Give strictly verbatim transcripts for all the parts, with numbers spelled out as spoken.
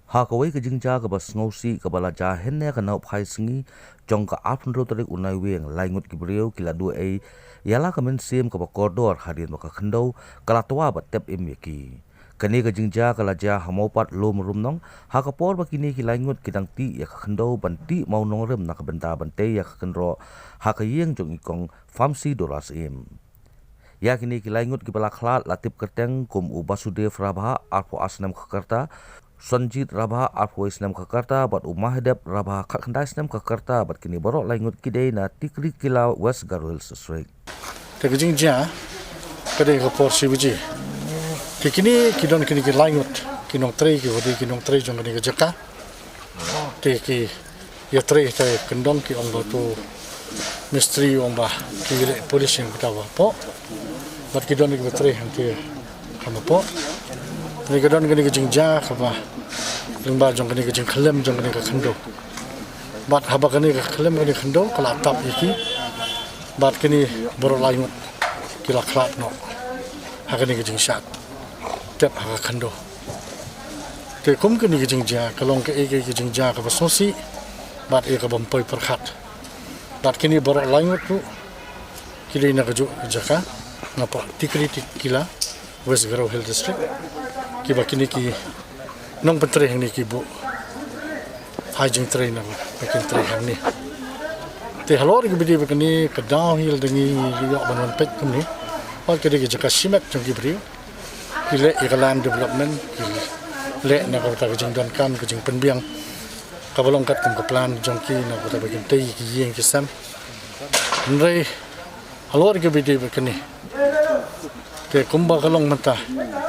Ha kawei ka jingjia kaba sngewsih kaba la jia hynne ka nongpynsngi, jong ka arphew tarik u Naiwieng, lai ngut ki briew ki la duh ei ïa la ka mynsiem kaba kordor hadien ba ka khyndew ka la twa bad tep im ïa ki. Kane ka jingjia ka la jia ha Mawpat Lum Rumnong, ha ka por ba kine ki lai ngut ki dang tih ïa ka khyndew ban tih mawnongrim na ka bynta ban tei ïa ka kynroh ha ka ïing jong i kong Famsi Dora Syiem. Ïa kine ki lai ngut kiba la khlad la tip kyrteng kum u Basudev Rabha, arphew ar snem ka rta, Sanjit Rabha, arphew wei snem ka rta, bad u Mahadeb Rabha, khatkhyndai snem ka rta, bad kine baroh lai ngut ki dei na Tikrikilla, West Garo Hills District. Te ka jingjia ka dei ka por shi baje. Te kine ki don kine ki lai ngut ki nongtrei, kiba dei ki nongtrei jong kane ka jaka. Te ki ïatrei te kyndong, ki ong ba tu mistri ong ba ki leh polishing kata ba hapoh. Bad ki don kiba trei hangtei ha hapoh. Te ka don kane ka jingjia kaba lyngba jong kane ka jingkhyllem jong kane ka khyndew. Bad haba kane ka khyllem kane ka khyndew ka la tap ïa ki. Bad kine baroh lai ngut ki la khlad noh ha kane ka jingshad tep ha ka khyndew. Te kum kane ka jingjia ka long kaei kaei ka jingjia kaba sngewsih bad ïa kaba ym poi pyrkhat. Bad kine baroh lai ngut ruh ki dei na kajuh ka jaka, na poh Tikrikilla, West Garo Hills District, kiba kine ki nongpyntrei hangne ki buh ai jingtrei na ba kin trei hangne. Te halor ki bidi ba kane ka daw hi lada ngi ïoh ban wan peit kumne, wat ka dei ka jaka shimet jong ki briew. Ki leh ïa ka land development, ki leh na ka bynta ka jingdonkam, ka jingpynbiang kaba long katkum ka plan jong ki na ka bynta ba kin tei ki ïing ki sem. Hynrei halor ki bidi ba kane, te kumba ka long mynta,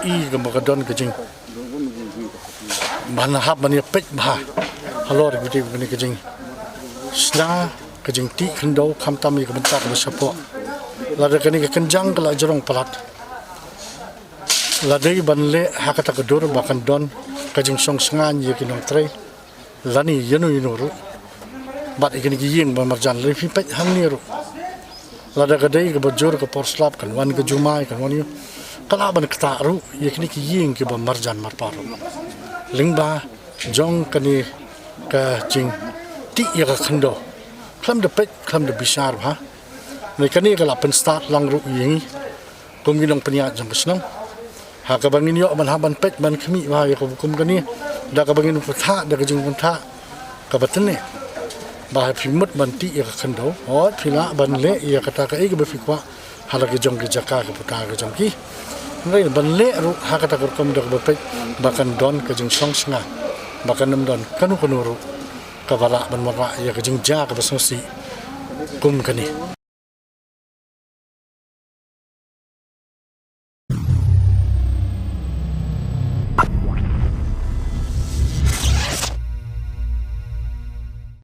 i kumba ka don ka jing ban hap ban ïa peit bha halor ki bidi ba kane ka jingshna, ka jingtih khyndew, khamtam ïa ka bynta kaba shapoh. Lada kane ka kynjang ka la jrong palat, la dei ban leh ha kata ka dur ba kan don ka jingshong shngaiñ ïa ki nongtrei, lane ïano ïano ruh. Bad ïa kine ki ïing ba marjan, lada phi peit hangne ruh, lada ka dei kaba jur ka por slap, kan wan ka jumai, kan wan ïa, ka lah ban ktah ruh ïa kine ki ïing kiba marjan marpa ruh. Lyngba jong kane ka jingtih ïa ka khyndew, khlem da peit, khlem da bishar bha. Hynrei kane ka la pynstad lang ruh ïa ngi kum ki nongpynïaid jong ka shnong, ha kaba ngin ïoh ban hap ban peit ban khmih bha ïa kaba kum kane, da kaba ngin pynthah da ka jingpynthah kaba tynneh, ba ha phi mut ban tih ïa ka khyndew, hooid phi lah ban leh ïa kata kaei kaba phi kwah ha la ki jong ki jaka, ka puta ka jong ki. Hynrei ban leh ruh ha kata ka rukom da kaba peit ba kan don ka jingshong shngaiñ, ba kan ym don kano kano ruh kaba lah ban wanrah ïa ka jingjia kaba sngewsih kum kane.